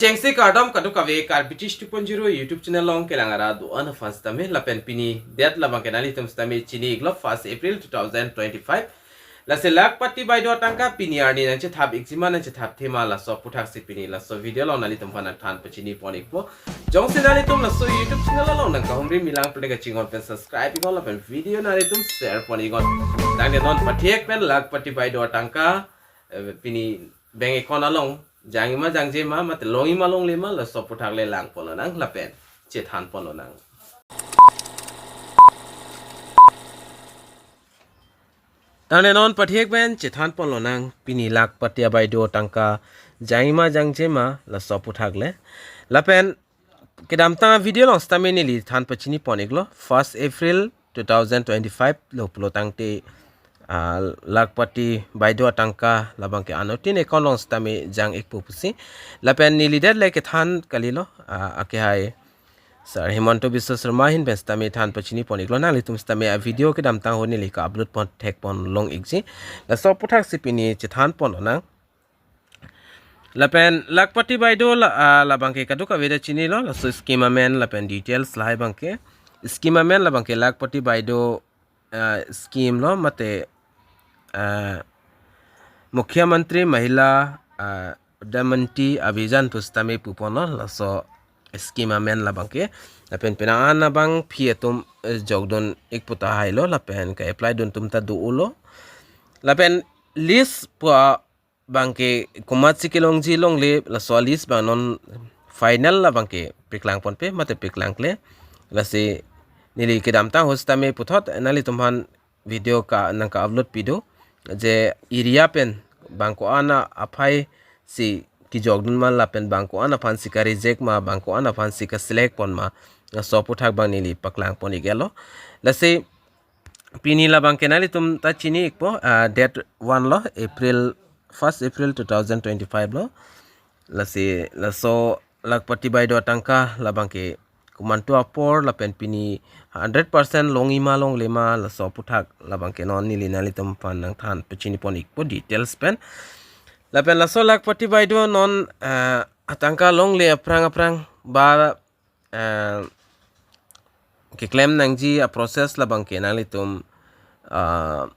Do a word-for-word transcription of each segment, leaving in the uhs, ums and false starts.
Chengsi kardom kadokave Karbi Tish two point zero YouTube channel along kelang arat do-an aphan sitame lapen pini date labangke nanglitum sitame chini-iklo first April two thousand twenty-five. Lasi Lakhpati Baideo atangka pini arni nangchethap-ikji ma nangchethap thema laso aputhaksi pini laso video along nanglitum aphan nangthan pachini pon-ikpo. Jongsi nanglitum laso YouTube channel along nangkahumri milang pule kachinghon pen subscribe-iknon lapen video nanglitum share pon-iknon. Tangte non pathek pen Lakhpati Baideo atangka, eh, pini bank account along jangji ma jangje ma mate longji ma longle ma laso aputhak le lang ponlonang lapen chethan ponlonang. Tangte non pathek pen chethan ponlonang pini Lakhpati Baideo atangka jangji ma jangje ma laso aputhak le. Lapen kedamtang video along sitame neli than pachini pon-iklo first April two thousand twenty-five lo pulo tangte, ah, Lakhpati Baideo atangka labangke anuttin account along sitame jang-ikpo pusi. Lapen neli det le kethan kalilo, ah, akehai Sir Himanta Biswa Sarma ahin pen sitame than pachini pon-iklo, nanglitum sitame a video kedamtang ahut neli ka-upload pon thek ponlong-ikji. Laso aputhaksi pini chethan ponlonang. Lapen Lakhpati Baideo la, ah, labangke kadokave ta chinilo, laso scheme amen lapen details lahai abangke. Scheme amen labangke Lakhpati Baideo, ah, scheme lo mate, ah, Mukhyamantri Mahila, ah, Udyamanta Abhiyan pu sitame puponlo laso scheme amen labangke. Lapen penang an abangpi atum, eh, jokdun-ik pu tahai lo lapen ka-apply dun atum ta do-olo. Lapen list pu abangke komatsi kelongji longle laso list abang non final labangke paklang ponpe mate paklangkle. Lasi neli kedamtang ahut sitame puthot nanglitum aphan video ka nangka-upload pi do je area pen bang ko-an aphai si kejokdun ma lapen bang ko-an aphansi ka-reject ma bang ko-an aphansi ka-select pon ma laso aputhak abang neli paklang pon-iklo. Lasi pini labangke nanglitum ta chini-ikpo, ah, date one lo, April, first April two thousand twenty-five lo. Lasi laso Lakhpati Baideo atangka labangke komantu apor lapen pini hundred percent longji ma longle ma laso aputhak labangke non neli nanglitum aphan nangthan pachini pon-ikpo details pen. Lapen laso Lakhpati Baideo non, ah, atangka longle aphrang aphrang ba, ah, keklem nangji a-process labangke nanglitum, ah,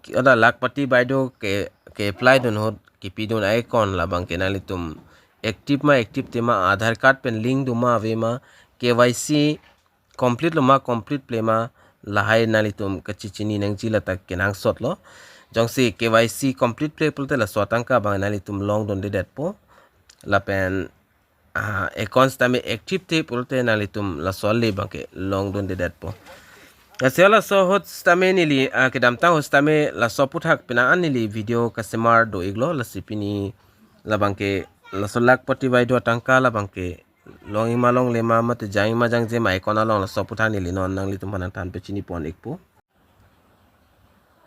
ki-, ada Lakhpati Baideo ke, ke-apply dun ahut kepidun a-account labangke nanglitum active ma active te ma, Aadhaar card pen link do ma ave ma, K Y C complete lo ma complete ple ma, lahai nanglitum kachechini nangji lata kenangsot lo. Jongsi K Y C complete ple pulote laso atangka abang nanglitum longdundedetpo. Lapen, ah, account sitame active te pulote nanglitum laso ale abangke longdundedetpo. Lasi laso ahut sitame neli, ah, kedamtang ahut sitame laso aputhak penang an neli video kasemar do-iklo, lasi pini labangke laso Lakhpati Baideo atangka labangke longji ma longle ma mate jangji ma jangje ma account along laso aputhak neli non nanglitum aphan nangthan pachini pon-ikpo.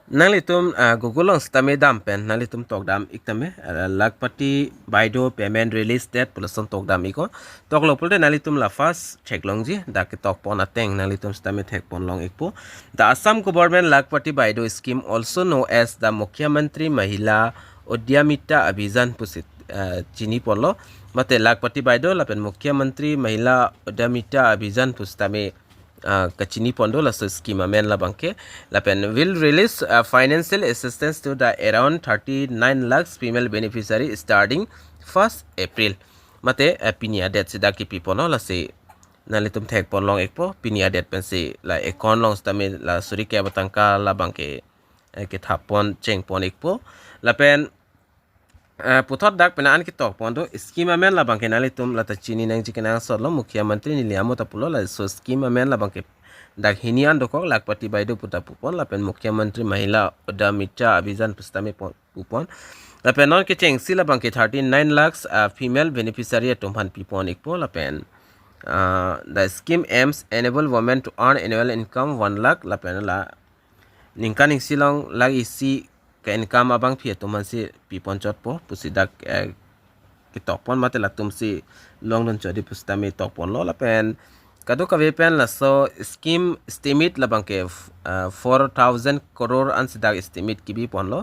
Nanglitum, ah, Google along sitame dam pen nanglitum tokdam-ik tame, ah, Lakhpati Baideo payment release date pu lason tokdam-iknon. Toklo pulote nanglitum la first theklongji, dak ketok pon ateng nanglitum sitame thek ponlong-ikpo. The Assam government Lakhpati Baideo scheme, also known as the Mukhyamantri Mahila Udyamita Abhiyan pusi, ah, chini ponlo. Mate Lakhpati Baideo lapen Mukhyamantri Mahila Udyamita Abhiyan pu sitame, ah, kachini pon do laso scheme amen labangke. Lapen will release, ah, financial assistance to the around thirty-nine lakhs female beneficiary starting first April. Mate, ah, pini a-date si dak kepi ponlo, lasi nanglitum thek ponlong-ikpo, pini a-date pensi la account along sitame la suri ke atangka labangke, eh, kethap pon cheng pon-ikpo. Lapen, eh, puthot dak penang an ketok pon do, scheme amen labangke nanglitum lata chini nangji kenangsot lo, Mukhyamantri neli amo ta pulo, laso scheme amen labangke dak hini an dokok, Lakhpati Baideo pu ta pupon, lapen Mukhyamantri Mahila Udyamita Abhiyan pu sitame pon, pupon. Lapen non kechengsi labangke thirty-nine lakhs, ah, female beneficiary atum aphan pipon-ikpo lapen, ah, the scheme aims enable women to earn annual income one lakh lapen la ningkan isi along lakh isi ka-income abangpi atum aphansi pipon chotpo pusi dak, eh, ketok pon mate latumsi longdun chot di pu sitame tok ponlo lapen kadokave pen laso scheme estimate labangke, ah, four thousand crore ansi dak estimate kebi ponlo.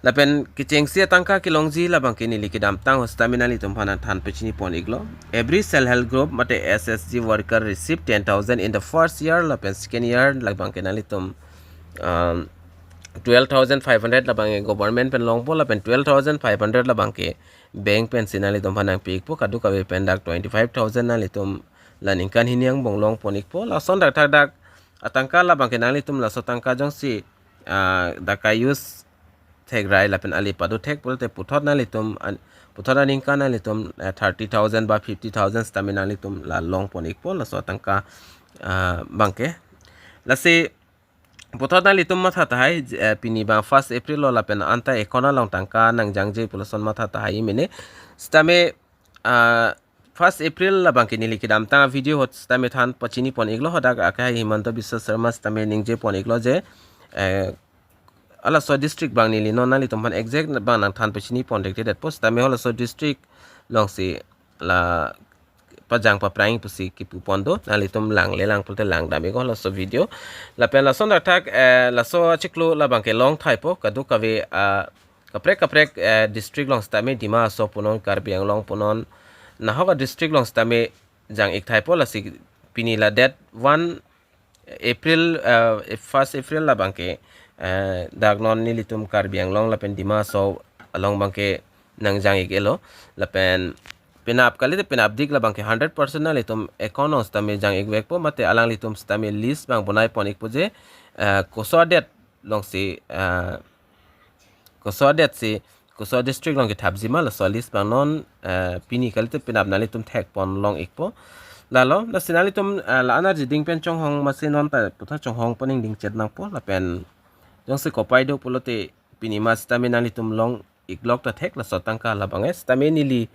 Lapen kechengsi atangka kelongji labangke neli kedamtang ahut sitame nanglitum aphan nangthan pachini pon iklo. Every self help group mate S H G worker receive ten thousand in the first year, lapen second year labangke nanglitum um, twelve thousand five hundred labangke government pen longpo, lapen twelve thousand five hundred labangke bank pensi nanglitum aphan nangpi ikpo, kadokave pen dak twenty five thousand nanglitum la ningkan hini angbong long pon ikpo. Lason dak thakdak atangka labangke nanglitum laso atangka jongsi ah, dak ka-use thek rai lapen ali pado thek pulote puthot nanglitum an-, puthot aningkan nanglitum eh, thirty thousand ba fifty thousand sitame nanglitum la long pon ikpo laso atangka ah, abangke. Lasi puthot nanglitum matha tahai, eh, pini abang first April lo lapen anta account along tangka nangjangje pu lason matha tahai mene. Sitame ah, first April labangke neli kedamtang video ahut sitame than pachini pon iklo, hadak akai Himanta Biswa Sarma sitame ningje pon iklo je eh, halaso district abang neli non nanglitum aphan exact abang nangthan pachini pon dekte detpo, sitame halaso district alongsi la pajang paphrang pusi kipu pon do, nanglitum langle lang pulote langdam iknon halaso video. Lapen lason dak thak eh, laso achiklo labangke long thaipo, kadokave ah, kaprek kaprek eh, district along sitame, Dima Hasao punon, Karbi Anglong punon, nahok a-district along sitame jang ik thaipo. Lasi pini la date one April, eh, first April labangke eh, dak non nelitum Karbi Anglong lapen Dima Hasao along abangke nangjang ik-elo, lapen penap kalite penapdik labangke hundred percent nanglitum account along sitame jang ikvekpo, mate alanglitum sitame list abang bonai pon ikpo je eh, koso adet alongsi eh, koso adet si koso district along kethapji ma, laso list abang non eh, pini kalite penap nanglitum thek pon long ikpo. Lalo, lasi nanglitum eh, la-an arjiding pen chonghong masi non ta puthot chonghong pon ingding chet nangpo, lapen jongsi kopai do pulote pini ma sitame nanglitum long iklok ta thek laso atangka labangke. Sitame neli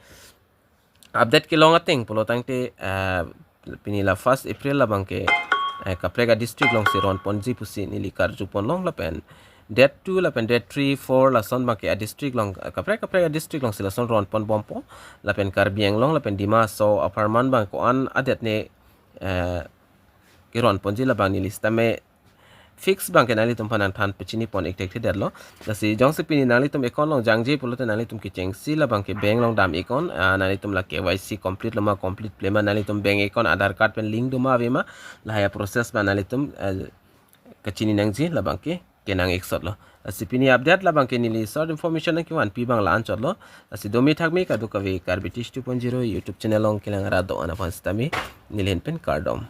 update kelong ateng pulo tangte eh, pini la first April labangke eh, kaprek a-district alongsi ron ponji pusi neli karju pon long, lapen date two lapen date three, four lason abangke a-district along eh, kaprek kaprek a-district alongsi lason ron pon bompo, lapen Karbi Anglong lapen Dima Hasao apharman abang ko-an adet ne eh, keron ponji labang neli sitame fix abangke nanglitum aphan nangthan pachini pon ik thekthe detlo. Lasi jongsi pini nanglitum account along jangje pulote nanglitum kechengsi labangke bank along dam iknon ah, nanglitum la K Y C complete lo ma, complete ple ma, nanglitum bank account Aadhaar card pen link do ma ave ma, lahai a-process abang nanglitum eh, kachini nangji labangke kenang ik sotlo. Lasi pini update labangke neli short information nangkevanpi abang la-an chotlo. Lasi domi thakmi kadokave Karbi Tish two point zero YouTube channel along kelang rat do-an aphan sitame neli ahin pen kardom.